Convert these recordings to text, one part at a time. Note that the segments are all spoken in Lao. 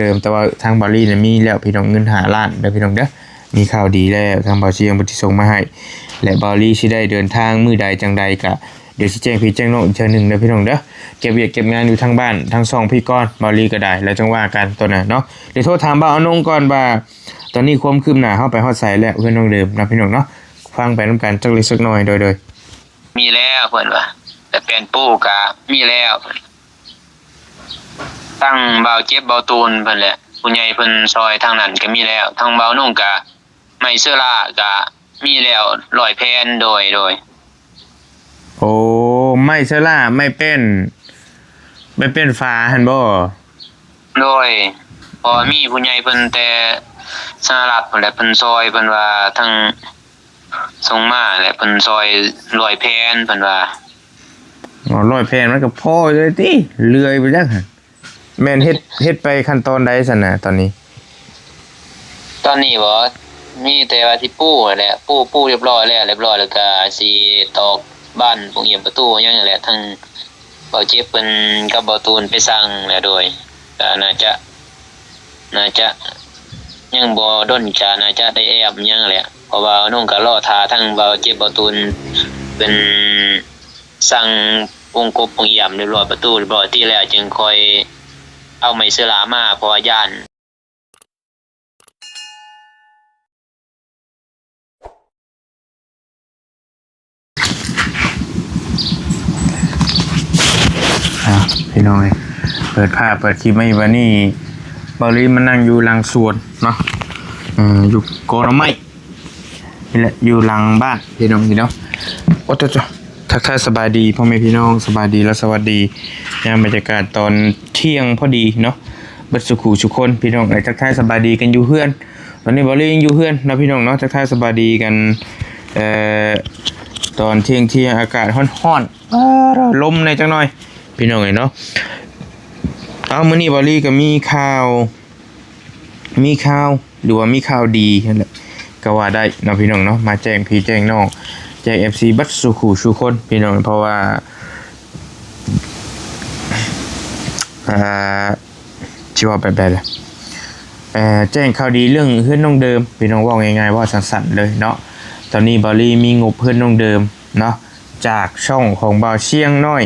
ເດີມ ແຕ່ວ່າທາງບ່າວລີນະມີແລ້ວພີ່ນ້ອງ ເງິນຫ້າລ້ານເດີພີ່ນ້ອງເດີ. ມີຂ່າວດີແລ້ວ ທາງບ່າວຊຽງເພິ່ນຊິສົ່ງມາໃຫ້ ແລະ ບ່າວລີຊິໄດ້ເດີນທາງມື້ໃດຈັ່ງໃດກະ ດຽວຊິແຈ້ງພີ່ແຈ້ງນ້ອງອີກເທື່ອໜຶ່ງເດີພີ່ນ້ອງເດີ. ເກັບວຽກເກັບງານຢູ່ທາງບ້ານທາງຊ່ອງພີ່ກ່ອນ ບ່າວລີກໍໄດ້ ແລ້ວຈັ່ງວ່າກັນໂຕນັ້ນເນາະ. ດຽວໂທຖາມບ່າວອານົງກ່ອນວ່າ ຕອນນີ້ຄວາມຄືບໜ້າເຮົາໄປຮອດໃສແລ້ວ ເຮືອນນ້ອງເດີມເນາະພີ່ນ້ອງເນາະ. ຟັງໄປນຳກັນຈັກເລັກຈັກນ້ອຍ. ໂດຍ ໂດຍ. ມີແລ້ວເພິ່ນວ່າ ແຕ່ແປ້ນປູກະມີແລ້ວ. ທັງບ່າວເຈັບບ່າວຕູນເພິ່ນແຫຼະ ຜູ້ໃຫຍ່ເພິ່ນຊ່ອຍທາງນັ້ນກະມີແລ້ວ. ທັງບ່າວນົງກະ ໄມ້ເຊີລາກະມີແລ້ວຮ້ອຍແຜ່ນ. ໂດຍ ໂດຍ. ໂອ້ ໄມ້ເຊີລາ ໄມ້ແປ້ນ ໄມ້ແປ້ນຝາຫັ້ນບໍ? ໂດຍ. ເພາະວ່າມີຜູ້ໃຫຍ່ເພິ່ນແຕ່ສະຫະລັດພຸ້ນແຫຼະ ເພິ່ນຊ່ອຍ ເພິ່ນວ່າທັງ ສົ່ງມາແຫຼະ ເພິ່ນຊ່ອຍຮ້ອຍແຜ່ນ ເພິ່ນວ່າ. ອໍ ຮ້ອຍແຜ່ນມັນກໍພໍຢູ່ຕິ ເລື່ອຍໄປຈັກຫັ້ນ. ແມ່ນເຮັດ ເຮັດໄປຂັ້ນຕອນໃດຊັ້ນນະຕອນນີ້? ຕອນນີ້ບໍ? ມີແຕ່ວ່າຊິປູຫັ້ນແຫຼະ ປູ ປູຮຽບຮ້ອຍແລ້ວ ຮຽບຮ້ອຍແລ້ວກະຊິຕອກບານ ໂປ່ງອຽມປະຕູຫຍັງຫັ້ນແຫຼະ ທັງ ບ່າວເຈັບເພິ່ນກັບບ່າວຕູນໄປສັ່ງແລ້ວ. ໂດຍ. ກະໜ້າຈະ ໜ້າຈະຍັງບໍ່ດົນ ກະໜ້າຈະໄດ້ແອ້ມຫຍັງແຫຼະ ເພາະວ່ານ້ອງກະລໍຖ້າທັງບ່າວເຈັບບ່າວຕູນເພິ່ນສັ່ງວົງກົບວົງອຽມຮຽບຮ້ອຍ ປະຕູຮຽບຮ້ອຍຕິແລ້ວ ຈຶ່ງຄ່ອຍເອົາໄມ້ເຊີລາມາ ເພາະວ່າຢ້ານ. ອ່າ ພີ່ນ້ອງເອີຍ ເປີດພາບເປີດຄລິບມາອີກ ບັດນີ້ບ່າວລີມານັ່ງຢູ່ຫຼັງສວນເນາະ ເອີ ຢູ່ກໍໜໍ່ໄມ້ນີ້ແຫຼະ ຢູ່ຫຼັງບ້ານພີ່ນ້ອງເນາະ. ໂອ້ໂຕ ໂຕ ທັກທາຍສະບາຍດີພໍ່ແມ່ພີ່ນ້ອງ ສະບາຍດີ ແລະ ສະຫວັດດີຍາມບັນຍາກາດຕອນທ່ຽງພໍດີເນາະ ເບິດສູ່ຄູ່ສູ່ຄົນພີ່ນ້ອງເອີຍ. ທັກທາຍສະບາຍດີກັນຢູ່ເຮືອນ ຕອນນີ້ບ່າວລີຍັງຢູ່ເຮືອນເນາະພີ່ນ້ອງເນາະ. ທັກທາຍສະບາຍດີກັນ ເອີ ຕອນທ່ຽງໆ ອາກາດຮ້ອນໆ ອາ ລົມແດ່ຈັກໜ້ອຍພີ່ນ້ອງເອີຍເນາະ. ເອົາ ມື້ນີ້ບ່າວລີກໍມີຂ່າວ ມີຂ່າວ ຫຼືວ່າມີຂ່າວດີຫັ້ນແຫຼະ ກໍວ່າໄດ້ເນາະພີ່ນ້ອງເນາະ ມາແຈ້ງພີ່ແຈ້ງນ້ອງ ແຈ້ງເອັຟຊີເບິດສູ່ຄູ່ສູ່ຄົນພີ່ນ້ອງ ເພາະວ່າ ອ່າ ຊິເວົ້າແບບໃດລະ ເອີ ແຈ້ງຂ່າວດີເລື່ອງເຮືອນນ້ອງເດີມພີ່ນ້ອງ ເວົ້າງ່າຍໆ ເວົ້າສັ້ນໆ ເລີຍເນາະ. ຕອນນີ້ບ່າວລີມີງົບເຮືອນນ້ອງເດີມເນາະ ຈາກຊ່ອງຂອງບ່າວຊຽງນ້ອຍ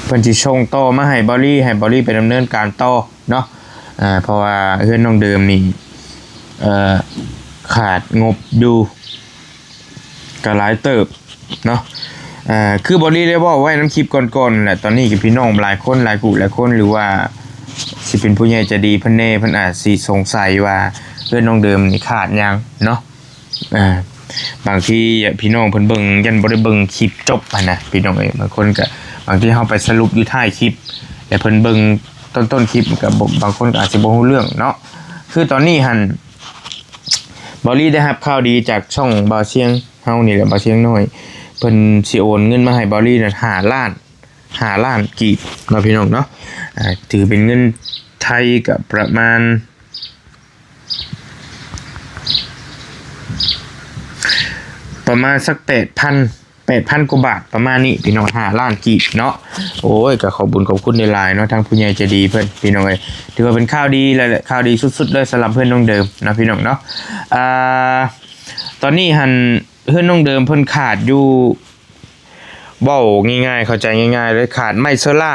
ເພິ່ນຊິສົ່ງຕໍ່ມາໃຫ້ບ່າວລີ ໃຫ້ບ່າວລີໄປດຳເນີນການຕໍ່ເນາະ ເພາະວ່າເຮືອນນ້ອງເດີມນີ້ ເອີ ຂາດງົບຢູ່ກໍຫຼາຍເຕີບເນາະ. ຄືບ່າວລີໄດ້ເວົ້າໄວ້ນຳຄລິບກ່ອນໆ ແຫຼະ ຕອນນີ້ກໍພີ່ນ້ອງຫຼາຍຄົນ ຫຼາຍຜູ້ຫຼາຍຄົນ ຫຼືວ່າຊິເປັນຜູ້ໃຫຍ່ໃຈດີເພິ່ນແດ່ ເພິ່ນອາດຊິສົງໄສວ່າເຮືອນນ້ອງເດີມນີ້ຂາດຫຍັງເນາະ. ອ່າ ບາງທີພີ່ນ້ອງເພິ່ນເບິ່ງ ຢ້ານບໍ່ໄດ້ເບິ່ງຄລິບຈົບຫັ້ນນະພີ່ນ້ອງເອີຍ. ບາງຄົນກໍ ບາງທີເຮົາໄປສະຫຼຸບຢູ່ທ້າຍຄລິບ ແຕ່ເພິ່ນເບິ່ງຕົ້ນໆຄລິບ ກໍບໍ່ ບາງຄົນກໍອາດຊິບໍ່ຮູ້ເລື່ອງເນາະ. ຄືຕອນນີ້ຫັ້ນ ບ່າວລີໄດ້ຮັບຂ່າວດີຈາກຊ່ອງບ່າວຊຽງເຮົານີ້ແຫຼະ ບ່າວຊຽງນ້ອຍ ເພິ່ນຊິໂອນເງິນມາໃຫ້ບ່າວລີນັ້ນຫ້າລ້ານ ຫ້າລ້ານກີບເນາະ ພີ່ນ້ອງເນາະ. ອ່າ ຖືເປັນເງິນໄທກໍປະມານ ປະມານສັກແປດພັນ ແປດພັນກວ່າບາດປະມານນີ້ພີ່ນ້ອງ ຫ້າລ້ານກີບເນາະ. ໂອ້ຍ ກໍຂອບບຸນຂອບຄຸນຫຼາຍໆເນາະ ທາງຜູ້ໃຫຍ່ໃຈດີເພິ່ນ ພີ່ນ້ອງເອີຍ. ຖືວ່າເປັນຂ່າວດີແລ້ວແຫຼະ ຂ່າວດີສຸດໆເລີຍ ສຳລັບເຮືອນນ້ອງເດີມເນາະ ພີ່ນ້ອງເນາະ. ອ່າ ຕອນນີ້ຫັ້ນ ເຮືອນນ້ອງເດີມເພິ່ນຂາດຢູ່ ເວົ້າງ່າຍໆ ເຂົ້າໃຈງ່າຍໆເລີຍ ຂາດໄມ້ເຊີລາ.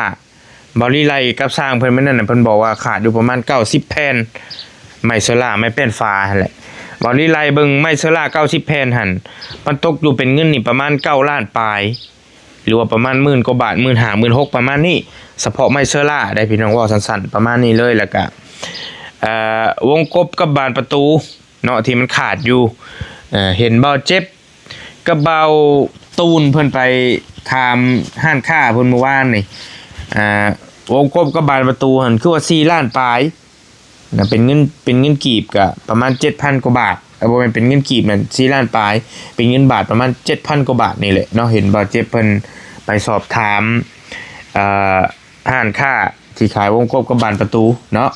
ບ່າວລີໄລ່ກັບຊ່າງເພິ່ນມື້ນັ້ນນະ ເພິ່ນບອກວ່າຂາດຢູ່ປະມານເກົ້າສິບແຜ່ນ ໄມ້ເຊີລາ ໄມ້ແປ້ນຝາຫັ້ນແຫຼະ. ບ່າວລີໄລ່ເບິ່ງໄມ້ເຊີລາເກົ້າສິບແຜ່ນຫັ້ນ ມັນຕົກຢູ່ເປັນເງິນນີ້ປະມານເກົ້າລ້ານປາຍ ຫຼືວ່າປະມານໝື່ນກວ່າບາດ ໝື່ນຫ້າ ໝື່ນຫົກ ປະມານນີ້ ສະເພາະໄມ້ເຊີລາໄດ໋ ພີ່ນ້ອງ ເວົ້າສັ້ນໆ ປະມານນີ້ເລີຍ. ແລ້ວກະ ເອີ ວົງກົບກັບບານປະຕູ ເນາະ ທີ່ມັນຂາດຢູ່ ເອີ ເຫັນບ່າວເຈັບກັບບ່າວຕູນເພິ່ນໄປຖາມຮ້ານຄ້າເພິ່ນມື້ວານນີ້ ອ່າ ວົງກົບກັບບານປະຕູຫັ້ນ ຄືວ່າສີ່ລ້ານປາຍນະ ເປັນເງິນ ເປັນເງິນກີບກະປະມານເຈັດພັນກວ່າບາດ ເອີ ບໍ່ແມ່ນ ເປັນເງິນກີບນັ້ນສີ່ລ້ານປາຍ ເປັນເງິນບາດປະມານເຈັດພັນກວ່າບາດນີ້ແຫຼະເນາະ. ເຫັນບ່າວເຈັບເພິ່ນໄປສອບຖາມ ເອີ ຮ້ານຄ້າທີ່ຂາຍວົງກົບກັບບານປະຕູເນາະ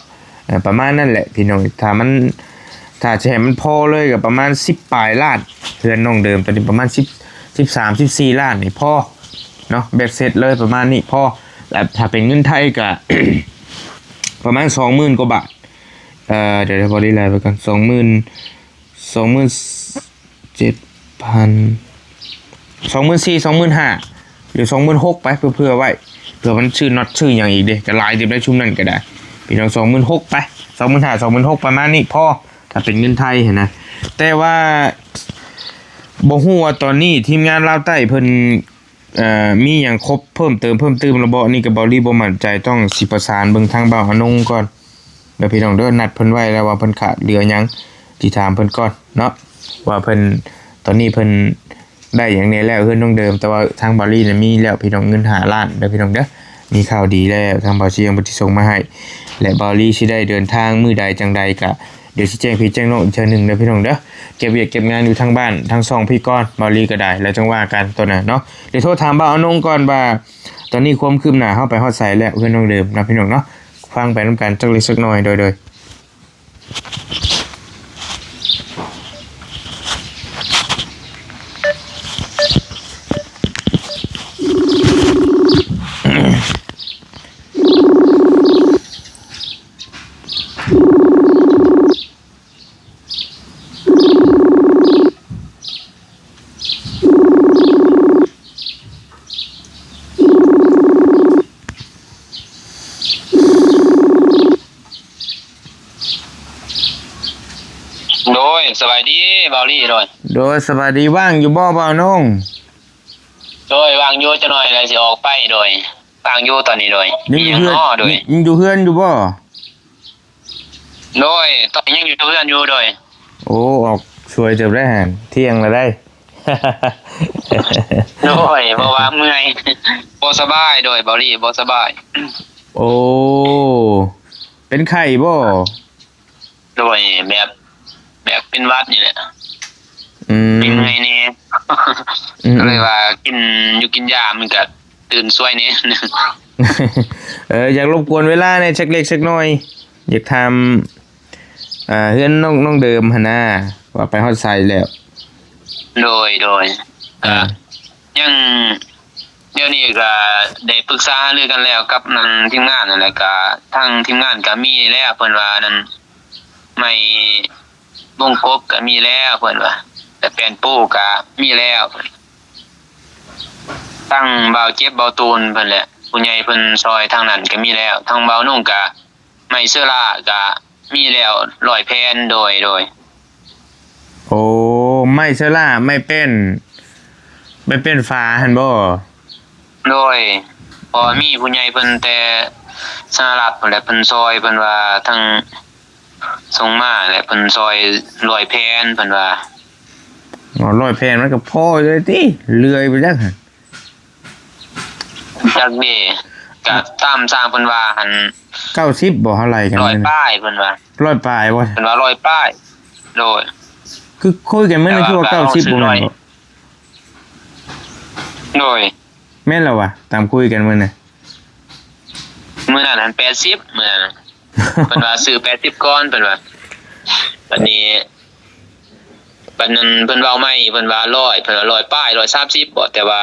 ເອີ ປະມານນັ້ນແຫຼະພີ່ນ້ອງ. ຖ້າມັນ ຖ້າຊິໃຫ້ມັນພໍເລີຍກໍປະມານສິບປາຍລ້ານ ເຮືອນນ້ອງເດີມຕອນນີ້ປະມານສິບ ສິບສາມ ສິບສີ່ລ້ານນີ້ພໍເນາະ ເບັດເສັດເລີຍປະມານນີ້ພໍ. ແລະ ຖ້າເປັນເງິນໄທກໍ ປະມານສອງໝື່ນກວ່າບາດ. ເອີ ດຽວ ດຽວ ເວົ້າໄລ່ໆໄປກ່ອນ ສອງໝື່ນ ສອງໝື່ນເຈັດພັນ ສອງໝື່ນສີ່ ສອງໝື່ນຫ້າ ຫຼື ສອງໝື່ນຫົກໄປ ເພື່ອ ເພື່ອໄວ້ ເພື່ອມັນຊື້ນັອດຊື້ຫຍັງອີກເດ້ ກໍຫຼາຍເຕີບໄດ໋ ຊຸມນັ້ນກໍໄດ້ ພີ່ນ້ອງ ສອງໝື່ນຫົກໄປ ສອງໝື່ນຫ້າ ສອງໝື່ນຫົກ ປະມານນີ້ພໍ ຖ້າເປັນເງິນໄທຫັ້ນນະ. ແຕ່ວ່າບໍ່ຮູ້ວ່າຕອນນີ້ທີມງານລາວໃຕ້ເພິ່ນ ເອີ ມີຫຍັງຄົບເພີ່ມເຕີມ ເພີ່ມຕື່ມແລ້ວບໍ່? ນີ້ກໍເບົາລີບໍ່ໝັ້ນໃຈ ຕ້ອງຊິປະສານເບິ່ງທາງບ່າວອານົງກ່ອນເດີພີ່ນ້ອງເດີ. ນັດເພິ່ນໄວ້ແລ້ວວ່າເພິ່ນຂາດເຫຼືອຫຍັງ ຊິຖາມເພິ່ນກ່ອນເນາະ ວ່າເພິ່ນ ຕອນນີ້ເພິ່ນໄດ້ຫຍັງແດ່ແລ້ວ ເຮືອນນ້ອງເດີມ. ແຕ່ວ່າທາງເບົາລີນະມີແລ້ວພີ່ນ້ອງ ເງິນຫ້າລ້ານເດີພີ່ນ້ອງເດີ. ມີຂ່າວດີແລ້ວ ທາງບ່າວຊຽງເພິ່ນຊິສົ່ງມາໃຫ້ ແລະ ເບົາລີຊິໄດ້ເດີນທາງມື້ໃດຈັ່ງໃດກະ ດຽວຊິແຈ້ງພີ່ແຈ້ງນ້ອງອີກເທື່ອໜຶ່ງເດີພີ່ນ້ອງເດີ. ເກັບວຽກເກັບງານຢູ່ທາງບ້ານທາງຊ່ອງພີ່ກ່ອນ ເບົາລີກໍໄດ້ ແລ້ວຈັ່ງວ່າກັນໂຕນັ້ນເນາະ. ດຽວໂທຖາມບ່າວອານົງກ່ອນວ່າ ຕອນນີ້ຄວາມຄືບໜ້າເຮົາໄປຮອດໃສແລ້ວ ເຮືອນນ້ອງເດີມເນາະພີ່ນ້ອງເນາະ. ຟັງໄປນຳກັນຈັກເລັກຈັກໜ້ອຍ ໂດຍ ໂດຍ. ໂດຍ ສະບາຍດີເບົາລີ. ໂດຍ ໂດຍ ສະບາຍດີ. ວ່າງຢູ່ບໍ່ບ່າວນົງ? ໂດຍ ວ່າງຢູ່ ຈັກໜ້ອຍແລ້ວຊິອອກໄປ. ໂດຍ ວ່າງຢູ່ຕອນນີ້. ໂດຍ ຍັງຢູ່ເຮືອນ ມີຫຍັງເນາະ? ໂດຍ ຍັງ ຍັງຢູ່ເຮືອນຢູ່ບໍ່? ໂດຍ ຕອນນີ້ຍັງຢູ່ເຮືອນຢູ່. ໂດຍ ໂອ້ ອອກສວຍເຕີບແລ້ວຫັ້ນ ທ່ຽງແລ້ວໃດ໋. ໂດຍ ເພາະວ່າເມື່ອຍ ບໍ່ສະບາຍ. ໂດຍ ເບົາລີບໍ່ສະບາຍ. ໂອ້ ເປັນໄຂ້ບໍ່? ໂດຍ ແບບ ແບບເປັນຫວັດນີ້ແຫຼະ. ອືມ ເປັນໄຂ້ແດ່. ອືມ ກໍເລີຍວ່າກິນຢູ່ກິນຢາ ມັນກະຕື່ນສວຍແດ່. ເອີ ຢາກລົບກວນເວລາແດ່ຈັກເລັກຈັກໜ້ອຍ ຢາກຖາມ ອ່າ ເຮືອນນ້ອງ ນ້ອງເດີມຫັ້ນນາ ວ່າໄປຮອດໃສແລ້ວ? ໂດຍ ໂດຍ ອ່າ ກະຍັງ ດຽວນີ້ກະໄດ້ປຶກສາຫາລືກັນແລ້ວກັບທາງທີມງານນັ້ນແຫຼະ ກະທາງທີມງານກະມີແລ້ວ ເພິ່ນວ່ານັ້ນ ໄມ້ວົງກົບກະມີແລ້ວ ເພິ່ນວ່າ ແຕ່ແປ້ນປູກະມີແລ້ວ. ທາງບ່າວເຈັບ ບ່າວຕູນເພິ່ນແຫຼະ ຜູ້ໃຫຍ່ເພິ່ນຊ່ອຍທາງນັ້ນກະມີແລ້ວ ທາງບ່າວນົງກະ ໄມ້ເຊີລາກະມີແລ້ວຮ້ອຍແຜ່ນ. ໂດຍ ໂດຍ. ໂອ້ ໄມ້ເຊີລາ ໄມ້ແປ້ນ ໄມ້ແປ້ນຝາຫັ້ນບໍ່? ໂດຍ ເພາະວ່າມີຜູ້ໃຫຍ່ເພິ່ນແຕ່ສະຫະລັດພຸ້ນແຫຼະ ເພິ່ນຊ່ອຍ ເພິ່ນວ່າທາງສົ່ງມາແຫຼະ ເພິ່ນຊ່ອຍຮ້ອຍແຜ່ນ ເພິ່ນວ່າ. ອໍ ຮ້ອຍແຜ່ນມັນກໍພໍຢູ່ເລີຍຕິ ເລື່ອຍໄປຈັກຫັ້ນ. ຈັກເດ ກະຕາມຊ່າງເພິ່ນວ່າຫັ້ນ ເກົ້າສິບບໍ່ ເຮົາໄລ່ກັນ ຮ້ອຍປາຍເພິ່ນວ່າ. ຮ້ອຍປາຍບໍ່? ເພິ່ນວ່າຮ້ອຍປາຍ. ໂດຍ ຄືຄຸຍກັນມື້ນັ້ນຄືວ່າເກົ້າສິບບໍ່ແມ່ນບໍ່? ໂດຍ ແມ່ນແລ້ວຫວາ ຕາມຄຸຍກັນມື້ນັ້ນ. ມື້ນັ້ນຫັ້ນແປດສິບ ມື້ນັ້ນ ເພິ່ນວ່າຊື້ແປດສິບກ່ອນ ເພິ່ນວ່າ. ບັດນີ້ ບັດນັ້ນເພິ່ນເວົ້າໃໝ່ ເພິ່ນວ່າຮ້ອຍ ເພິ່ນວ່າຮ້ອຍປາຍ ຮ້ອຍສາມສິບບໍ ແຕ່ວ່າ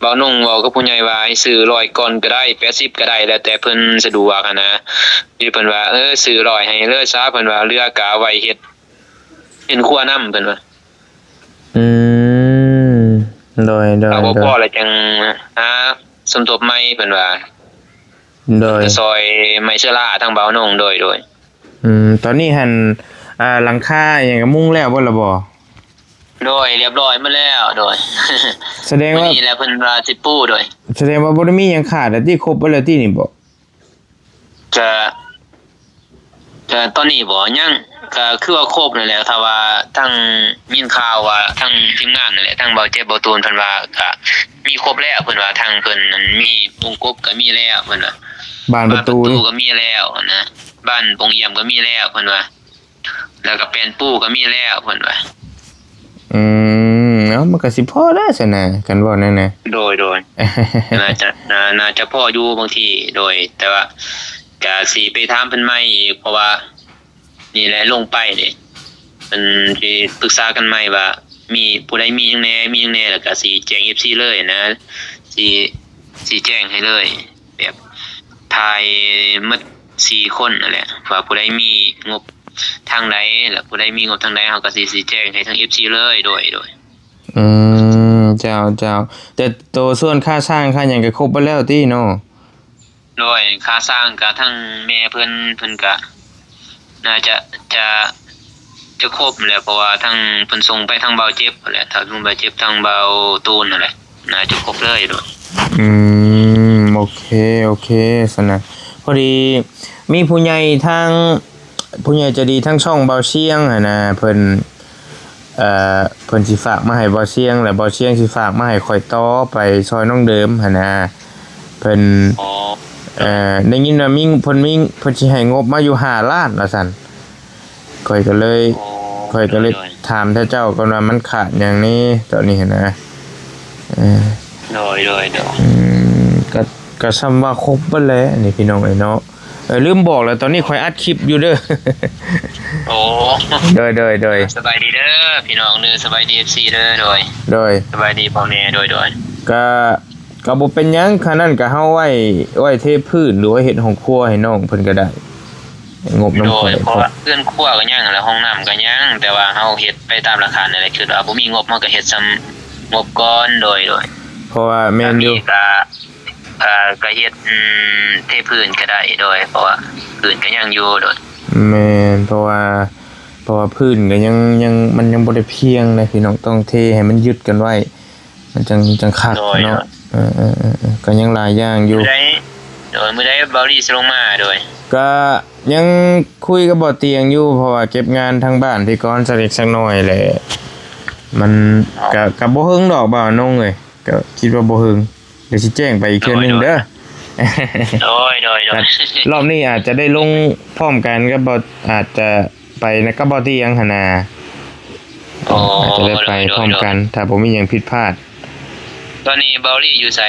ບ່າວນົງເວົ້າກັບຜູ້ໃຫຍ່ວ່າໃຫ້ຊື້ຮ້ອຍກ່ອນກໍໄດ້ ແປດສິບກໍໄດ້ ແລ້ວແຕ່ເພິ່ນສະດວກຫັ້ນນະ. ເພິ່ນວ່າ ເອີ ຊື້ຮ້ອຍໃຫ້ເລີຍຊະ ເພິ່ນວ່າ ເຫຼືອກະເອົາໄວ້ເຮັດເຮືອນຄົວນຳ ເພິ່ນວ່າ. ອືມ ໂດຍ ໂດຍ ຖ້າບໍ່ພໍແລ້ວຈັ່ງຫາສົມທົບໃໝ່ ເພິ່ນວ່າ. ໂດຍ ຈະຊ່ອຍໄມ້ເຊື້ອລາທາງບ່າວນົງ. ໂດຍ ໂດຍ. ອືມ ຕອນນີ້ຫັ້ນ ອ່າ ຫຼັງຄາອີ່ຫຍັງກໍມຸງແລ້ວເບິດແລ້ວບໍ? ໂດຍ ລຽບຮ້ອຍໝົດແລ້ວ. ໂດຍ ສະແດງວ່າ ມື້ນີ້ແຫຼະເພິ່ນວ່າຊິປູ. ໂດຍ ສະແດງວ່າບໍ່ໄດ້ມີຫຍັງຂາດແລ້ວຕິ ຄົບເບິດແລ້ວຕິນີ້ບໍ? ກະ ກະຕອນນີ້ບໍ ຍັງ ກະຄືວ່າຄົບນັ້ນແຫຼະ ຖ້າວ່າທາງ ຍິນຂ່າວວ່າທາງທີມງານນັ້ນແຫຼະ ທາງບ່າວເຈັບ ບ່າວຕູນ ເພິ່ນວ່າກະມີຄົບແລ້ວ ເພິ່ນວ່າ ທາງເພິ່ນນັ້ນມີວົງກົບກະມີແລ້ວ ເພິ່ນວ່າ ບານປະຕູ ບານປະຕູກະມີແລ້ວນະ ບານປ່ອງຢ້ຽມກະມີແລ້ວ ເພິ່ນວ່າ ແລ້ວກະແປ້ນປູກະມີແລ້ວ ເພິ່ນວ່າ. ອືມ ເອົາ ມັນກະຊິພໍແລ້ວຊັ້ນນະ ຄັນເວົ້າແນວນັ້ນ. ໂດຍ ໂດຍ ໜ້າຈະ ໜ້າ ໜ້າຈະພໍຢູ່ບາງທີ. ໂດຍ ແຕ່ວ່າກະຊິໄປຖາມເພິ່ນໃໝ່ອີກ ເພາະວ່າ ນີ້ແຫຼະ ລົງໄປນີ້ ເພິ່ນຊິປຶກສາກັນໃໝ່ວ່າ ມີຜູ້ໃດມີຫຍັງແດ່ ມີຫຍັງແດ່ ແລ້ວກະຊິແຈ້ງເອັບຊີເລີຍນະ ຊິ ຊິແຈ້ງໃຫ້ເລີຍ ແບບຖ່າຍໝົດ ສີ່ຄົນນັ້ນແຫຼະ ວ່າຜູ້ໃດມີງົບທາງໃດ ແລະ ຜູ້ໃດມີງົບທາງໃດ ເຮົາກໍຊິຊີ້ແຈງໃຫ້ທາງເອັຟຊີເລີຍ. ໂດຍ ໂດຍ. ອືມ ເຈົ້າ ເຈົ້າ. ແຕ່ໂຕສ່ວນຄ່າຊ່າງຄ່າຫຍັງກໍຄົບເບິດແລ້ວຕິເນາະ? ໂດຍ ຄ່າຊ່າງກະທັງແມ່ເພິ່ນ ເພິ່ນກະໜ້າຈະ ຈະ ຈະຄົບແຫຼະ ເພາະວ່າທັງເພິ່ນສົ່ງໄປທາງບ່າວເຈັບຫັ້ນແຫຼະ ທາງບ່າວເຈັບ ທາງບ່າວຕູນຫັ້ນແຫຼະ ໜ້າຈະຄົບເລີຍ. ໂດຍ. ອືມ ໂອເຄ ໂອເຄ ຊັ້ນນະ. ພໍດີມີຜູ້ໃຫຍ່ທາງ ຜູ້ໃຫຍ່ໃຈດີທາງຊ່ອງບ່າວຊຽງຫັ້ນນະ ເພິ່ນ ເອີ ເພິ່ນຊິຝາກມາໃຫ້ບ່າວຊຽງ ແລະ ບ່າວຊຽງຊິຝາກມາໃຫ້ຂ້ອຍຕໍ່ໄປຊ່ອຍນ້ອງເດີມຫັ້ນນະ. ເພິ່ນ ອໍ ເອີ ໄດ້ຍິນວ່າມີ ເພິ່ນມີ ເພິ່ນຊິໃຫ້ງົບມາຢູ່ຫ້າລ້ານວ່າຊັ້ນ. ຂ້ອຍກໍເລີຍ ອໍ ຂ້ອຍກໍເລີຍ ໂດຍ ຖາມແທ້ເຈົ້າກ່ອນວ່າມັນຂາດຫຍັງແດ່ຕອນນີ້ຫັ້ນນະ. ເອີ ໂດຍ ໂດຍ ໂດຍ. ອືມ ກໍ ກໍສ່ຳວ່າຄົບເບິດແຫຼະນີ້ ພີ່ນ້ອງເອີຍເນາະ. ເອີ ລືມບອກແລ້ວ ຕອນນີ້ຂ້ອຍອັດຄລິບຢູ່ເດີ. ໂອ້ ໂດຍ ໂດຍ ໂດຍ. ສະບາຍດີເດີພີ່ນ້ອງເດີ ສະບາຍດີເອັຟຊີເດີ. ໂດຍ ໂດຍ ສະບາຍດີພໍ່ແມ່. ໂດຍ ໂດຍ. ກະ ກໍບໍ່ເປັນຫຍັງ ຄັນນັ້ນກໍເຮົາໄວ້ ໄວ້ເທພື້ນ ຫຼືວ່າເຮັດຫ້ອງຄົວໃຫ້ນ້ອງເພິ່ນກໍໄດ້ ງົບນຳ ໂດຍ ຂ້ອຍ ເພາະວ່າເຮືອນຄົວກໍຍັງ ແລະ ຫ້ອງນ້ຳກໍຍັງ ແຕ່ວ່າເຮົາເຮັດໄປຕາມລາຄານັ້ນແຫຼະ ຄືວ່າບໍ່ມີງົບ ເຮົາກໍເຮັດສ່ຳງົບກ່ອນ. ໂດຍ ໂດຍ. ເພາະວ່າແມ່ນຢູ່ ກໍ ກໍເຮັດ ອືມ ເທພື້ນກໍໄດ້. ໂດຍ ເພາະວ່າພື້ນກໍຍັງຢູ່. ໂດຍ ແມ່ນ ເພາະວ່າ ເພາະວ່າພື້ນກໍຍັງ ຍັງ ມັນຍັງບໍ່ໄດ້ພຽງເດ້ພີ່ນ້ອງ ຕ້ອງເທໃຫ້ມັນຍຶດກັນໄວ້ ມັນຈັ່ງ ຈັ່ງຄັກ ໂດຍ ເນາະ. ໂດຍ ເອີ ເອີ ເອີ ເອີ ກໍຍັງຫຼາຍຢ່າງຢູ່. ມື້ໃດ ໂດຍ ມື້ໃດບ່າວລີຊິລົງມາ? ໂດຍ ກໍຍັງຄຸຍກັບບ່າວຕຽງຢູ່ ເພາະວ່າເກັບງານທາງບ້ານພີ້ກ່ອນ ສັກເລັກສັກໜ້ອຍແຫຼະ. ມັນ ອໍ ກໍ ກໍບໍ່ເຖິງດອກບ່າວນົງເອີຍ ກໍຄິດວ່າບໍ່ເຖິງ. ດຽວຊິແຈ້ງໄປອີກເທື່ອໜຶ່ງເດີ. ໂດຍ ໂດຍ ໂດຍ ໂດຍ. ລອບນີ້ອາດຈະໄດ້ລົງພ້ອມກັນກັບບ່າວ ອາດຈະໄປນຳກັບບ່າວຕຽງຫັ້ນນະ. ອໍ ອາດຈະໄດ້ໄປ ໂດຍ ໂດຍ ພ້ອມກັນ ໂດຍ ຖ້າບໍ່ມີຫຍັງຜິດພາດ. ຕອນນີ້ບ່າວລີຢູ່ໃສ?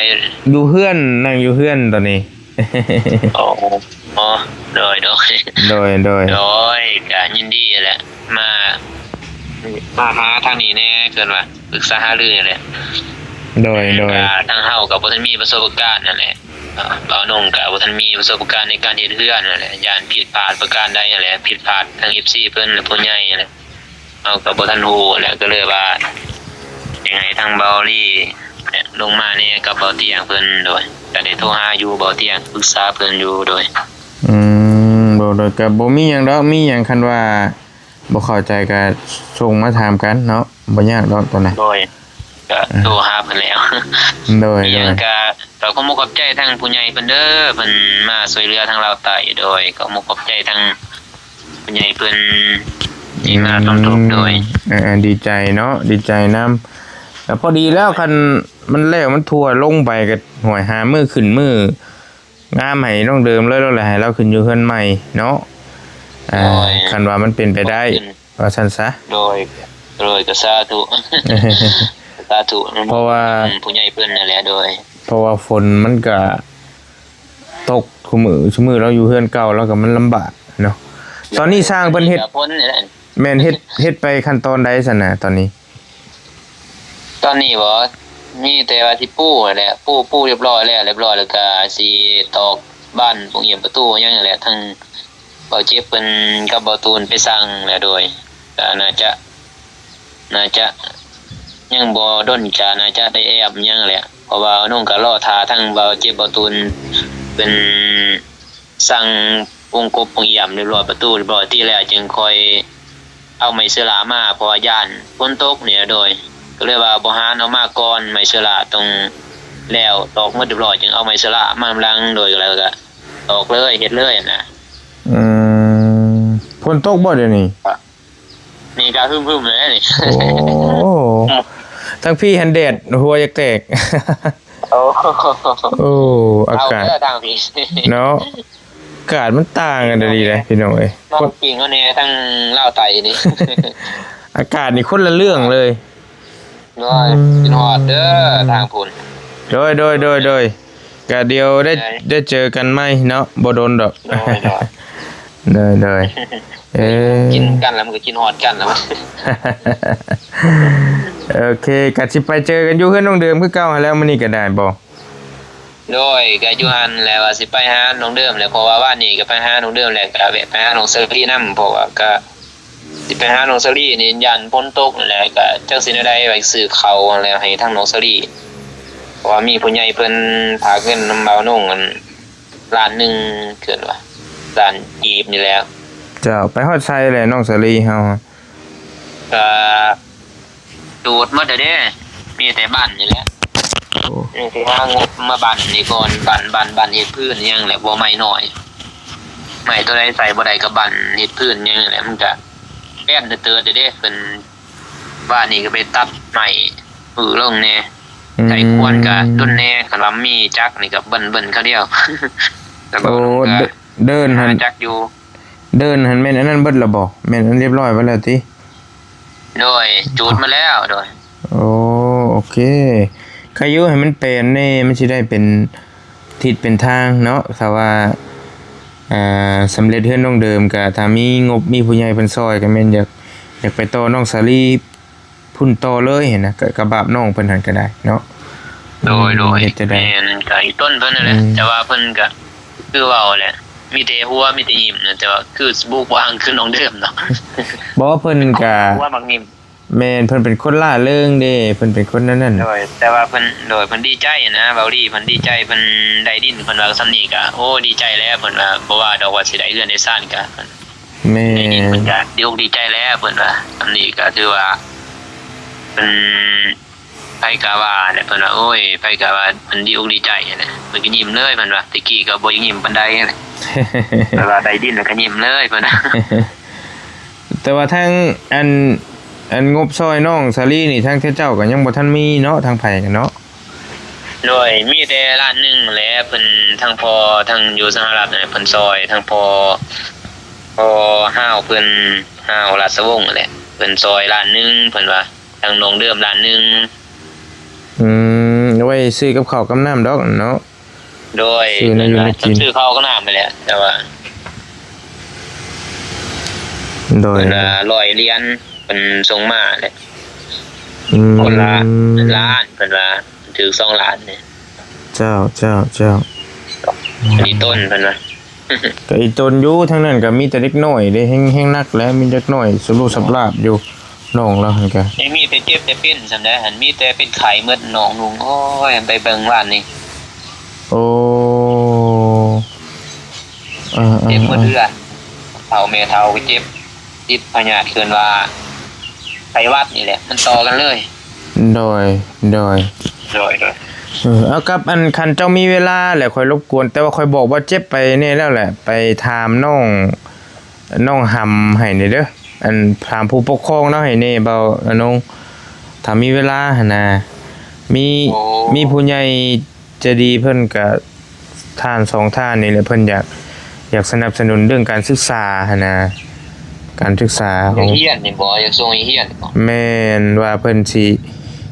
ຢູ່ເຮືອນ ນັ່ງຢູ່ເຮືອນຕອນນີ້. ອໍ ອໍ ໂດຍ ໂດຍ ໂດຍ ໂດຍ ໂດຍ. ກໍຍິນດີແຫຼະ ມາ ມາຫາທາງນີ້ແດ່ ເອີ້ນວ່າປຶກສາຫາລືນີ້ແຫຼະ. ໂດຍ ໂດຍ. ກໍທາງເຮົາກໍບໍ່ທັນມີປະສົບປະການນັ້ນແຫຼະ ບ່າວນົງກໍບໍ່ທັນມີປະສົບປະການໃນການເຮັດເຮືອນນັ້ນແຫຼະ ຢ້ານຜິດພາດປະການໃດຫັ້ນແຫຼະ ຜິດພາດທາງເອັຟຊີເພິ່ນ ແລະ ຜູ້ໃຫຍ່ຫັ້ນແຫຼະ. ເຮົາກໍບໍ່ທັນຮູ້ແຫຼະ ກໍເລີຍວ່າ ຢາກໃຫ້ທາງບ່າວລີລົງມາແດ່ກັບບ່າວຕຽງເພິ່ນ. ໂດຍ ກໍໄດ້ໂທຫາຢູ່ບ່າວຕຽງ ປຶກສາເພິ່ນຢູ່. ໂດຍ ອືມ ບໍ່ ໂດຍ ກໍບໍ່ມີຫຍັງດອກ ມີຫຍັງຄັນວ່າບໍ່ເຂົ້າໃຈກໍສົ່ງມາຖາມກັນເນາະ ບໍ່ຍາກດອກຕົວນັ້ນ. ໂດຍ ກໍ ອ່າ ໂທຫາເພິ່ນແລ້ວ. ໂດຍ ມີຫຍັງ ໂດຍ ກໍ ກໍຂໍຂອບໃຈທາງຜູ້ໃຫຍ່ເພິ່ນເດີ ເພິ່ນມາຊ່ວຍເຫຼືອທາງລາວໃຕ້. ໂດຍ ກໍຂໍຂອບໃຈທາງ ຜູ້ໃຫຍ່ເພິ່ນທີ່ມາສົມທົບ. ໂດຍ ອືມ ເອີໆ ດີໃຈເນາະ ດີໃຈນຳ. ແລ້ວພໍດີແລ້ວ ໂດຍ ຄັນມັນແລ້ວມັນທົ່ວລົງໄປກໍ ໂອ້ຍ ຫາມື້ຂຶ້ນມື້ງາມໃຫ້ນ້ອງເດີມເລີຍ ແລ້ວໃຫ້ລາວຂຶ້ນຢູ່ເຮືອນໃໝ່ເນາະ. ອ່າ ໂດຍ ຄັນວ່າມັນເປັນໄປໄດ້ ວ່າຊັ້ນຊະ. ໂດຍ ໂດຍ ກໍສາທຸ ສາທຸ ເພາະວ່າ ອືມ ຜູ້ໃຫຍ່ເພິ່ນນັ້ນແຫຼະ. ໂດຍ ເພາະວ່າຝົນມັນກະຕົກຄູ່ມື້ ຊຸມື້ລາວຢູ່ເຮືອນເກົ່າລາວກໍມັນລຳບາກເນາະ. ໂດຍ ຕອນນີ້ຊ່າງເພິ່ນເຮັດ ມີແຕ່ຝົນນີ້ແຫຼະ. ແມ່ນ ເຮັດ ເຮັດໄປຂັ້ນຕອນໃດຊັ້ນນະຕອນນີ້? ຕອນນີ້ບໍ? ມີແຕ່ວ່າຊິປູຫັ້ນແຫຼະ ປູ ປູຮຽບຮ້ອຍແລ້ວ ຮຽບຮ້ອຍແລ້ວກໍຊິຕອກບານໂປ່ງຫຽມປະຕູຫຍັງຫັ້ນແຫຼະ ທັງ ບ່າວເຈັບເພິ່ນກັບບ່າວຕູນໄປສັ່ງແລ້ວ. ໂດຍ ກໍໜ້າຈະ ໜ້າຈະຍັງບໍ່ດົນ ຈະໜ້າຈະໄດ້ແອບຫຍັງແຫຼະ ເພາະວ່ານ້ອງກໍລໍຖ້າທັງບ່າວເຈັບບ່າວຕູນເພິ່ນສັ່ງໂປ່ງກົບໂປ່ງຫຽມຮຽບຮ້ອຍ ປະຕູຮຽບຮ້ອຍຕິແລ້ວ ຈຶ່ງຄ່ອຍເອົາໄມ້ເຊື້ອລາມາ ເພາະວ່າຢ້ານຝົນຕົກນີ້. ໂດຍ ກໍເລີຍວ່າບໍ່ຫານເອົາມາກ່ອນ ໄມ້ເຊື້ອລາຕ້ອງແລ້ວຕອກໝົດຮຽບຮ້ອຍ ຈຶ່ງເອົາໄມ້ເຊື້ອລາມານຳຫຼັງ. ໂດຍ ກໍເລີຍ ກໍ ອອກເລີຍ ເຮັດເລີຍຫັ້ນນະ. ອືມ ຝົນຕົກບໍ່ດຽວນີ້? ນີ້ກໍຮຶມໆ ເລີຍນີ້. ໂອ້ ທາງພີ້ຫັ້ນແດດຫົວຢາກແຕກ. ໂອ້ ໂອ້ ອາກາດ ເອົາເດີທາງພີ້ເນາະ ອາກາດມັນຕ່າງກັນອີ່ຫຼີເດ້ພີ່ນ້ອງເອີຍ. ມາປີງເຮົາແດ່ທາງລາວໃຕ້ນີ້ ອາກາດນີ້ຄົນລະເລື່ອງເລີຍ. ໂດຍ ອືມ ຄິດຮອດເດີທາງພຸ້ນ. ໂດຍ ໂດຍ ໂດຍ ໂດຍ. ກະດຽວໄດ້ ໄດ້ ໄດ້ເຈີກັນໃໝ່ເນາະ ບໍ່ດົນດອກ. ໂດຍ ໂດຍ ໂດຍ ໂດຍ. ເອີ ກິນກັນແລ້ວມັນກໍຄິດຮອດກັນແລ້ວ. ໂອເຄ ກະຊິໄປເຈີກັນຢູ່ເຮືອນນ້ອງເດີມຄືເກົ່າຫັ້ນແຫຼະ ມື້ນີ້ກໍໄດ້ບໍ່? ໂດຍ ກະຢູ່ຫັ້ນແຫຼະ ວ່າຊິໄປຫານ້ອງເດີມແຫຼະ ເພາະວ່າວານນີ້ກະໄປຫານ້ອງເດີມແຫຼະ ກະແວະໄປຫານ້ອງສາລີນຳ ເພາະວ່າກະຊິໄປຫານ້ອງສາລີນີ້ ຢ້ານຝົນຕົກແຫຼະ ກະຈັກຊິແນວໃດ ວ່າຊິຊື້ເຂົ້າຫັ້ນແຫຼະ ໃຫ້ທາງນ້ອງສາລີ ເພາະວ່າມີຜູ້ໃຫຍ່ເພິ່ນຝາກເງິນນຳບ່າວນົງ ອັນ ລ້ານໜຶ່ງ ເອີ້ນວ່າລ້ານກີບນີ້ແຫຼະ. ເຈົ້າ ໄປຮອດໃສແຫຼະນ້ອງສາລີເຮົາ? ກະຈູດໝົດແລ້ວເດ້ ມີແຕ່ບັ້ນນີ້ແຫຼະ. ໂອ້ ຍັງຊິຫາງົບມາບັ້ນນີ້ກ່ອນ ບັ້ນ ບັ້ນ ບັ້ນເຮັດພື້ນຫຍັງແຫຼະ ບໍ່ໄມ້ນ້ອຍ ໄມ້ໂຕໃດໃສ່ບໍ່ໄດ້ກະບັ້ນເຮັດພື້ນຫຍັງແຫຼະ ມັນກະແພງເຕີບແລ້ວເດ້. ເພິ່ນ ວານນີ້ກະໄປຕັດໄມ້ຮື້ລົງແດ່ ອືມ ໃສ່ຄວນກະດົນແດ່ ຄັນວ່າມີຈັກນີ້ກະເບິ່ນໆ ຄາວດຽວ. ໂອ້ ເດີ ເດີນຫັ້ນ ຈັກຢູ່ ເດີນຫັ້ນແມ່ນອັນນັ້ນເບິດລະບໍ່? ແມ່ນອັນຮຽບຮ້ອຍເບິດແລ້ວຕິ? ໂດຍ ຈູດມາແລ້ວ ໂດຍ. ໂອ້ ໂອເຄ ໃຄຢູ່ໃຫ້ມັນແປນແດ່ ມັນຊິໄດ້ເປັນທິດເປັນທາງເນາະ. ຖ້າວ່າ ອ່າ ສຳເລັດເຮືອນນ້ອງເດີມ ກະຖ້າມີງົບ ມີຜູ້ໃຫຍ່ເພິ່ນຊ່ອຍ ກະແມ່ນຢາກ ຢາກໄປຕໍ່ນ້ອງສາລີ ພຸ້ນຕໍ່ເລີຍຫັ້ນນະ ກະ ກະບາບນ້ອງເພິ່ນຫັ້ນກະໄດ້ເນາະ. ໂດຍ ອືມ ໂດຍ ເຮັດຈັ່ງໃດ? ແມ່ນ ກະອີ່ຕົນເພິ່ນຫັ້ນແຫຼະ ອືມ ແຕ່ວ່າເພິ່ນກະຄືເວົ້າແຫຼະ ມີແຕ່ຫົວ ມີແຕ່ຍິ້ມນະ ແຕ່ວ່າຄືບຸກບາງຄືນ້ອງເດີມເນາະ. ບໍ່ ເພິ່ນກະ ຫົວມັກຍິ້ມ. ແມ່ນ ເພິ່ນເປັນຄົນລ່າເລີງເດ້ ເພິ່ນເປັນຄົນແນວນັ້ນ. ໂດຍ ແຕ່ວ່າເພິ່ນ ໂດຍ ເພິ່ນດີໃຈນະ ເວົ້າດີ ເພິ່ນດີໃຈ ເພິ່ນໄດ້ດິນ ເພິ່ນວ່າສ່ຳນີ້ກະ ໂອ້ ດີໃຈແລ້ວ ເພິ່ນວ່າ ບໍ່ວ່າດອກວ່າຊິໄດ້ເຮືອນໄດ້ຊານກະ ແມ່ນ ໄດ້ດິນເພິ່ນກະດີອົກດີໃຈແລ້ວ ເພິ່ນວ່າ ສ່ຳນີ້ກະຖືວ່າ ເພິ່ນ ໃຜກະວ່າແຫຼະ ເພິ່ນວ່າ ໂອ້ຍ ໃຜກະວ່າເພິ່ນດີອົກດີໃຈຫັ້ນແຫຼະ ເພິ່ນກະຍິ້ມເລີຍ ເພິ່ນວ່າ ແຕ່ກີ້ກະບໍ່ຢາກຍິ້ມປານໃດຫັ້ນແຫຼະ ແຕ່ວ່າໄດ້ດິນແລ້ວກະຍິ້ມເລີຍ ເພິ່ນວ່າ. ແຕ່ວ່າທາງ ອັນ ອັນງົບຊ່ອຍນ້ອງສາລີນີ້ ທາງເຈົ້າກະຍັງບໍ່ທັນມີເນາະ ທາງໃຜກະເນາະ. ໂດຍ ມີແຕ່ລ້ານໜຶ່ງແຫຼະ ເພິ່ນ ທາງພໍ່ ທາງຢູ່ສະຫະລັດຫັ້ນແຫຼະ ເພິ່ນຊ່ອຍ ທາງພໍ່ ພໍ່ຮາວເພິ່ນ ຮາວລາຊະວົງຫັ້ນແຫຼະ ເພິ່ນຊ່ອຍລ້ານໜຶ່ງ ເພິ່ນວ່າ ທາງນ້ອງເດີມລ້ານໜຶ່ງ. ອືມ ໄວ້ຊື້ກັບເຂົ້າກັບນ້ຳດອກເນາະ. ໂດຍ ຊື້ແນວຢູ່ແນວກິນ ຊື້ເຂົ້າກັບນ້ຳຫັ້ນແຫຼະ ແຕ່ວ່າ ໂດຍ ເພິ່ນວ່າຮ້ອຍຫຼຽນ ເພິ່ນສົ່ງມາແຫຼະ ອືມ ຄົນລະລ້ານ ເພິ່ນວ່າຖືກສອງລ້ານນີ້. ເຈົ້າ ເຈົ້າ ເຈົ້າ ອັນນີ້ຕົ້ນເພິ່ນວ່າ ກະອີ່ຕົນຢູ່ ທາງນັ້ນກະມີແຕ່ເດັກນ້ອຍເດ້ ແຮງ ແຮງໜັກແຫຼະ ມີເດັກນ້ອຍສະຫຼຸສະຫຼາບຢູ່ ນ້ອງລາວຫັ້ນກະ ຍັງມີແຕ່ເຈັບແຕ່ເປັນສ່ຳໃດຫັ້ນ ມີແຕ່ເປັນໄຂ້ໝົດນ້ອງລຸງ ໂອ້ຍ ໄປເບິ່ງວານນີ້. ໂອ້ ເອີໆໆ ເຈັບໝົດເຮືອນ ເຖົ້າແມ່ເຖົ້າກະເຈັບ ຕິດພະຍາດ ເອີ້ນວ່າໄຂ້ຫວັດນີ້ແຫຼະ ມັນຕໍ່ກັນເລີຍ. ໂດຍ ໂດຍ ໂດຍ ໂດຍ ເອີ ເອົາ ກັບອັນ ຄັນເຈົ້າມີເວລາແຫຼະ ຂ້ອຍລົບກວນ ແຕ່ວ່າຂ້ອຍບອກບ່າວເຈັບໄປແດ່ແລ້ວແຫຼະ ໄປຖາມນ້ອງ ນ້ອງຫຳໃຫ້ແດ່ເດີ ອັນ ຖາມຜູ້ປົກຄອງລາວໃຫ້ແດ່ ບ່າວອານົງ ຖ້າມີເວລາຫັ້ນນະ ມີ ໂອ້ ມີຜູ້ໃຫຍ່ໃຈດີເພິ່ນກະ ທ່ານສອງທ່ານນີ້ແຫຼະ ເພິ່ນຢາກ ຢາກສະໜັບສະໜູນເລື່ອງການສຶກສາຫັ້ນນະ ການສຶກສາຂອງ ຢາກຮຽນນີ້ບໍ ຢາກສົ່ງໃຫ້ຮຽນນີ້ບໍ? ແມ່ນ ວ່າເພິ່ນຊິ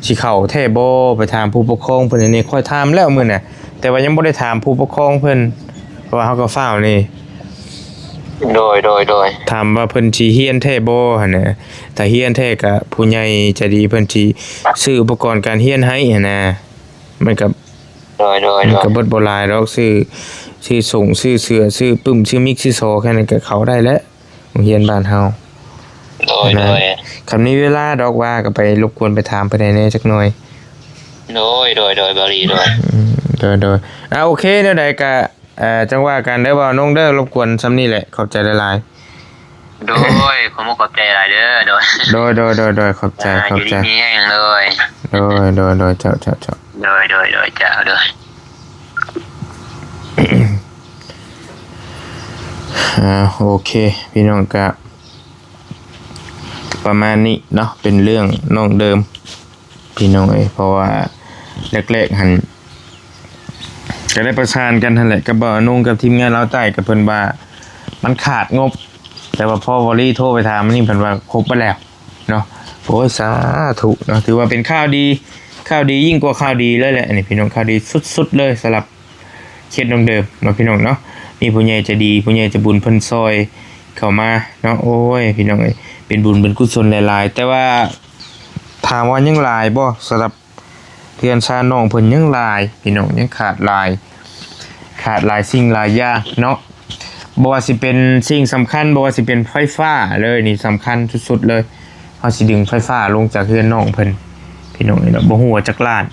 ຊິເຂົ້າແທ້ບໍ ໄປຖາມຜູ້ປົກຄອງເພິ່ນນີ້ ຂ້ອຍຖາມແລ້ວມື້ນະ ແຕ່ວ່າຍັງບໍ່ໄດ້ຖາມຜູ້ປົກຄອງເພິ່ນ ເພາະວ່າເຮົາກະຟ້າວແດ່. ໂດຍ ໂດຍ ໂດຍ ຖາມວ່າເພິ່ນຊິຮຽນແທ້ບໍ່ຫັ້ນນະ ຖ້າຮຽນແທ້ກະຜູ້ໃຫຍ່ໃຈດີເພິ່ນຊິຊື້ອຸປະກອນການຮຽນໃຫ້ຫັ້ນນະ ມັນກະ ໂດຍ ໂດຍ ມັນກະເບິດບໍ່ຫຼາຍດອກ ຊື້ ຊື້ສົ້ງ ຊື້ເສື້ອ ຊື້ປຶ້ມ ຊື້ມິກ ຊື້ຊໍ ແຄ່ນັ້ນກະເຂົ້າໄດ້ແລ້ວ ໂຮງຮຽນບ້ານເຮົາ. ໂດຍ ນະ ໂດຍ ຄັນມີເວລາດອກວ່າກະໄປລົບກວນໄປຖາມເພິ່ນໃຫ້ແດ່ຈັກໜ່ອຍ. ໂດຍ ໂດຍ ໂດຍ ບ່າວລີ ໂດຍ ອືມ ໂດຍ ໂດຍ ອ່າ ໂອເຄ ແນວໃດກະ ເອີ ຈັ່ງວ່າກັນເດີ ບ່າວນົງເດີ ລົບກວນສ່ຳນີ້ແຫຼະ ຂອບໃຈຫຼາຍໆ. ໂດຍ ຂໍຂອບໃຈຫຼາຍເດີ ໂດຍ ໂດຍ ໂດຍ ໂດຍ ໂດຍ ຂອບໃຈ ອ່າ ຂອບໃຈ ຢູ່ດີມີແຮງ ໂດຍ ໂດຍ ໂດຍ ໂດຍ ເຈົ້າ ເຈົ້າ ເຈົ້າ ໂດຍ ໂດຍ ໂດຍ ເຈົ້າ ໂດຍ ອ່າ ໂອເຄ ພີ່ນ້ອງ ກະປະມານນີ້ເນາະ ເປັນເລື່ອງນ້ອງເດີມ ພີ່ນ້ອງເອີຍ ເພາະວ່າແລກໆຫັ້ນ ກະໄດ້ປະສານກັນຫັ້ນແຫຼະ ກັບບ່າວອານົງ ກັບທີມງານລາວໃຕ້ ກະເພິ່ນວ່າມັນຂາດງົບ ແຕ່ວ່າພໍບ່າວລີໂທໄປຖາມນີ້ ເພິ່ນວ່າຄົບເບິດແລ້ວເນາະ. ໂອ້ຍ ສາທຸເນາະ ຖືວ່າເປັນຂ່າວດີ ຂ່າວດີຍິ່ງກວ່າຂ່າວດີເລີຍແຫຼະ ອັນນີ້ພີ່ນ້ອງ ຂ່າວດີສຸດໆເລີຍ ສຳລັບເຂດນ້ອງເດີມເນາະ ພີ່ນ້ອງເນາະ. ມີຜູ້ໃຫຍ່ໃຈດີ ຜູ້ໃຫຍ່ໃຈບຸນເພິ່ນຊ່ອຍເຂົ້າມາເນາະ ໂອ້ຍ ພີ່ນ້ອງເອີຍ ເປັນບຸນເປັນກຸສົນຫຼາຍໆ ແຕ່ວ່າ ຖາມວ່າຍັງຫຼາຍບໍ່? ສຳລັບເຮືອນຊານນ້ອງເພິ່ນຍັງຫຼາຍ ພີ່ນ້ອງ ຍັງຂາດຫຼາຍ ຂາດຫຼາຍສິ່ງຫຼາຍຢ່າງເນາະ ບໍ່ວ່າຊິເປັນສິ່ງສຳຄັນ ບໍ່ວ່າຊິເປັນໄຟຟ້າເລີຍ ນີ້ສຳຄັນສຸດໆເລີຍ. ເຮົາຊິດຶງໄຟຟ້າລົງຈາກເຮືອນນ້ອງເພິ່ນ ພີ່ນ້ອງເອີຍເນາະ ບໍ່ຮູ້ວ່າຈັກລ້ານ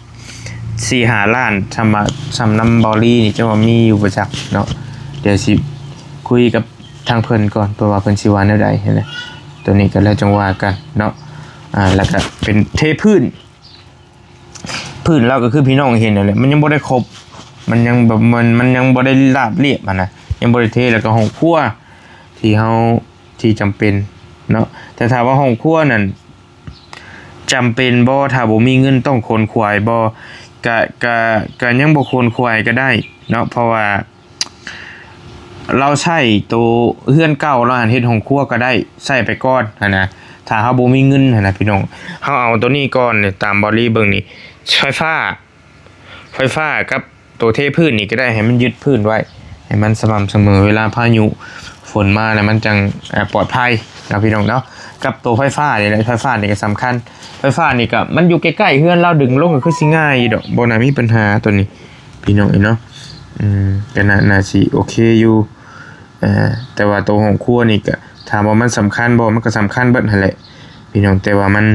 ສີ່ຫ້າລ້ານ ສ່ຳວ່າ ສ່ຳນຳເບົາລີນີ້ ຈະວ່າມີຢູ່ບໍ່ຈັກເນາະ. ດຽວຊິຄຸຍກັບທາງເພິ່ນກ່ອນ ເພາະວ່າເພິ່ນຊິວ່າແນວໃດຫັ້ນນະ. ໂຕນີ້ກໍແລ້ວຈັ່ງວ່າກັນເນາະ. ອ່າ ແລ້ວກໍເປັນເທພື້ນ ພື້ນລາວກໍຄືພີ່ນ້ອງເຫັນນັ້ນແຫຼະ ມັນຍັງບໍ່ໄດ້ຄົບ ມັນຍັງແບບ ມັນ ມັນຍັງບໍ່ໄດ້ລາບລຽບຫັ້ນນະ ຍັງບໍ່ໄດ້ເທ. ແລ້ວກໍຫ້ອງຄົວທີ່ເຮົາ ທີ່ຈຳເປັນເນາະ ແຕ່ຖ້າວ່າຫ້ອງຄົວນັ້ນຈຳເປັນບໍ່ ຖ້າບໍ່ມີເງິນຕ້ອງຂົນຂວາຍບໍ່ ກະ ກະ ກະຍັງບໍ່ຂົນຂວາຍກໍໄດ້ເນາະ ເພາະວ່າ ລາວໃຊ້ໂຕເຮືອນເກົ່າລາວຫັ້ນເຮັດຫ້ອງຄົວກໍໄດ້ ໃຊ້ໄປກ່ອນຫັ້ນນະ. ຖ້າເຮົາບໍ່ມີເງິນຫັ້ນນະພີ່ນ້ອງ ເຮົາເອົາໂຕນີ້ກ່ອນນີ້ ຕາມເບົາລີເບິ່ງນີ້ ໄຟຟ້າ ໄຟຟ້າກັບໂຕເທພື້ນນີ້ກໍໄດ້ ໃຫ້ມັນຍຶດພື້ນໄວ້ ໃຫ້ມັນສະໝ່ຳສະເໝີ ເວລາພາຍຸຝົນມາແລ້ວມັນຈັ່ງ ເອີ ປອດໄພເນາະພີ່ນ້ອງເນາະ. ກັບໂຕໄຟຟ້ານີ້ແຫຼະ ໄຟຟ້ານີ້ກໍສຳຄັນ ໄຟຟ້ານີ້ກໍມັນຢູ່ໃກ້ໆເຮືອນລາວ ດຶງລົງກໍຄືຊິງ່າຍຢູ່ດອກ ບໍ່ໜ້າມີປັນຫາໂຕນີ້ ພີ່ນ້ອງເອີຍເນາະ. ອືມ ກໍໜ້າ ໜ້າຊິໂອເຄຢູ່ ເອີ ແຕ່ວ່າໂຕຫ້ອງຄົວນີ້ກໍ ຖາມວ່າມັນສຳຄັນບໍ່ ມັນກໍສຳຄັນເບິດຫັ້ນແຫຼະພີ່ນ້ອງ ແຕ່ວ່າມັນ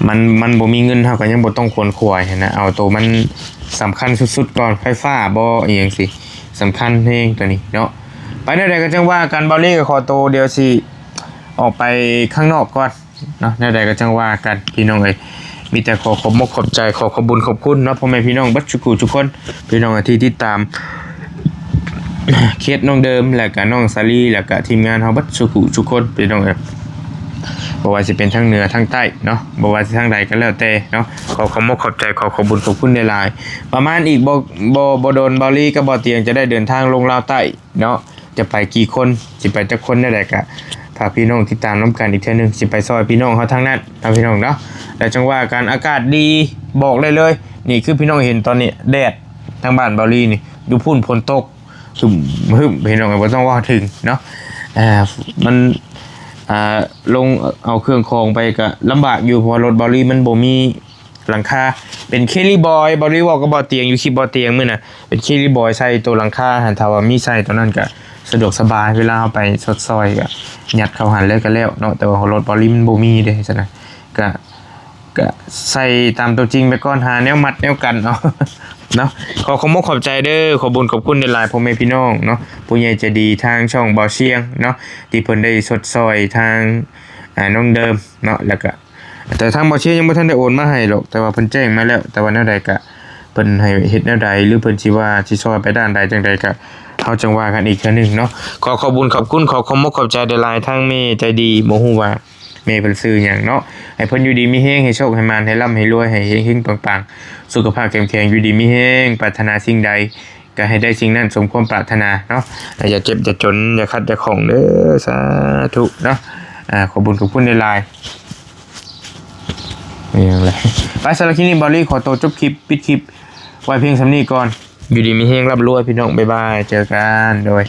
ມັນ ມັນບໍ່ມີເງິນ ເຮົາກໍຍັງບໍ່ຕ້ອງຂົນຂວາຍຫັ້ນນະ. ເອົາໂຕມັນສຳຄັນສຸດໆກ່ອນ ໄຟຟ້າບໍ່ ອີ່ຫຍັງຊີ້ ສຳຄັນແຮງໂຕນີ້ເນາະ. ໄປແນວໃດກໍຈັ່ງວ່າກັນ ເບົາລີກໍຂໍໂຕ ດຽວຊິອອກໄປຂ້າງນອກກ່ອນ ເນາະ ແນວໃດກໍຈັ່ງວ່າກັນ ພີ່ນ້ອງເອີຍ. ມີແຕ່ຂໍຂອບມົກຂອບໃຈ ຂໍຂອບບຸນຂອບຄຸນເນາະ ພໍ່ແມ່ພີ່ນ້ອງເບິດສູ່ຜູ້ສູ່ຄົນ ພີ່ນ້ອງທີ່ຕິດຕາມເຄສນ້ອງເດີມ ແລ້ວກະນ້ອງສາລີ ແລ້ວກະທີມງານເຮົາເບິດສູ່ຜູ້ສູ່ຄົນ ພີ່ນ້ອງເອີຍ. ບໍ່ວ່າຊິເປັນທາງເໜືອທາງໃຕ້ເນາະ ບໍ່ວ່າຊິທາງໃດກໍແລ້ວແຕ່ເນາະ ຂໍຂອບມົກຂອບໃຈ ຂໍຂອບບຸນຂອບຄຸນຫຼາຍໆ. ປະມານອີກບໍ່ ບໍ່ ບໍ່ດົນ ເບົາລີກັບບໍ່ຕຽງຈະໄດ້ເດີນທາງລົງລາວໃຕ້ ເນາະ ຈະໄປກີ່ຄົນ ຊິໄປຈັກຄົນແນວໃດກະຝາກພີ່ນ້ອງຕິດຕາມນຳກັນອີກເທື່ອໜຶ່ງ ຊິໄປຊ່ອຍພີ່ນ້ອງເຮົາທາງນັ້ນເນາະ ພີ່ນ້ອງເນາະ. ແລ້ວຈັ່ງວ່າກັນ ອາກາດດີ ບອກໄດ້ເລີຍ ນີ້ຄືພີ່ນ້ອງເຫັນຕອນນີ້ ແດດທາງບ້ານເບົາລີນີ້ ຢູ່ພຸ້ນຝົນຕົກ ຊຶມຮຶມ ພີ່ນ້ອງບໍ່ຕ້ອງເວົ້າເຖິງເນາະ. ອ່າ ມັນ ອ່າ ລົງເອົາເຄື່ອງຂອງໄປກະລຳບາກຢູ່ ເພາະວ່າລົດເບົາລີມັນບໍ່ມີ ຫຼັງຄາ ເປັນເຄລີບອຍ ເບົາລີເວົ້າກັບບໍ່ຕຽງຢູ່ຄລິບບໍ່ຕຽງມື້ນະ ເປັນເຄລີບອຍໃສ່ໂຕຫຼັງຄາຫັ້ນ ຖ້າວ່າມີໃສ່ໂຕນັ້ນກະສະດວກສະບາຍ ເວລາເຮົາໄປຊົດຊ່ອຍກະຍັດເຂົ້າຫັ້ນເລີຍກະແລ້ວເນາະ. ແຕ່ວ່າລົດເບົາລີມັນບໍ່ມີເດ້ຊັ້ນນະ ກະ ກະໃສ່ຕາມໂຕຈິງໄປກ່ອນ ຫາແນວມັດແນວກັນເອົາເນາະ. ຂໍຂອບມົກຂອບໃຈເດີ ຂອບບຸນຂອບຄຸນຫຼາຍໆ ພໍ່ແມ່ພີ່ນ້ອງເນາະ ຜູ້ໃຫຍ່ໃຈດີທາງຊ່ອງເບົາຊຽງເນາະ ທີ່ເພິ່ນໄດ້ຊົດຊ່ອຍທາງ ອ່າ ນ້ອງເດີມເນາະ ແລ້ວກະ ແຕ່ທາງເບົາຊຽງຍັງບໍ່ທັນໄດ້ໂອນມາໃຫ້ດອກ ແຕ່ວ່າເພິ່ນແຈ້ງມາແລ້ວ ແຕ່ວ່າແນວໃດກະ ເພິ່ນໃຫ້ເຮັດແນວໃດ ຫຼືເພິ່ນຊິວ່າຊິຊ່ອຍໄປດ້ານໃດຈັ່ງໃດກະ ເຮົາຈັ່ງວ່າກັນອີກເທື່ອໜຶ່ງເນາະ. ຂໍຂອບບຸນຂອບຄຸນ ຂໍຂອບມົກຂອບໃຈຫຼາຍໆ ທາງແມ່ໃຈດີ ບໍ່ຮູ້ວ່າແມ່ເພິ່ນຊື່ຫຍັງເນາະ ໃຫ້ເພິ່ນຢູ່ດີມີແຮງ ໃຫ້ໂຊກໃຫ້ໝານ ໃຫ້ລ່ຳໃຫ້ລວຍ ໃຫ້ເຮັງໆປັງໆ ສຸຂະພາບເຂັ້ມແຂງ ຢູ່ດີມີແຮງ ປາດຖະໜາສິ່ງໃດ ກໍໃຫ້ໄດ້ສິ່ງນັ້ນສົມຄວາມປາດຖະໜາເນາະ ແລະ ຢ່າເຈັບ ຢ່າຈົນ ຢ່າຂັດ ຢ່າຂ້ອງເດີ ສາທຸເນາະ. ອ່າ ຂອບບຸນຂອບຄຸນຫຼາຍໆ ມີຫຍັງແຫຼະ ໄປ ສຳລັບຄລິບນີ້ ເບົາລີຂໍໂຕຈົບຄລິບ ປິດຄລິບໄວ້ພຽງສ່ຳນີ້ກ່ອນ ຢູ່ດີມີແຮງ ລ່ຳລວຍ ພີ່ນ້ອງ ບາຍບາຍ ເຈີກັນ ໂດຍ.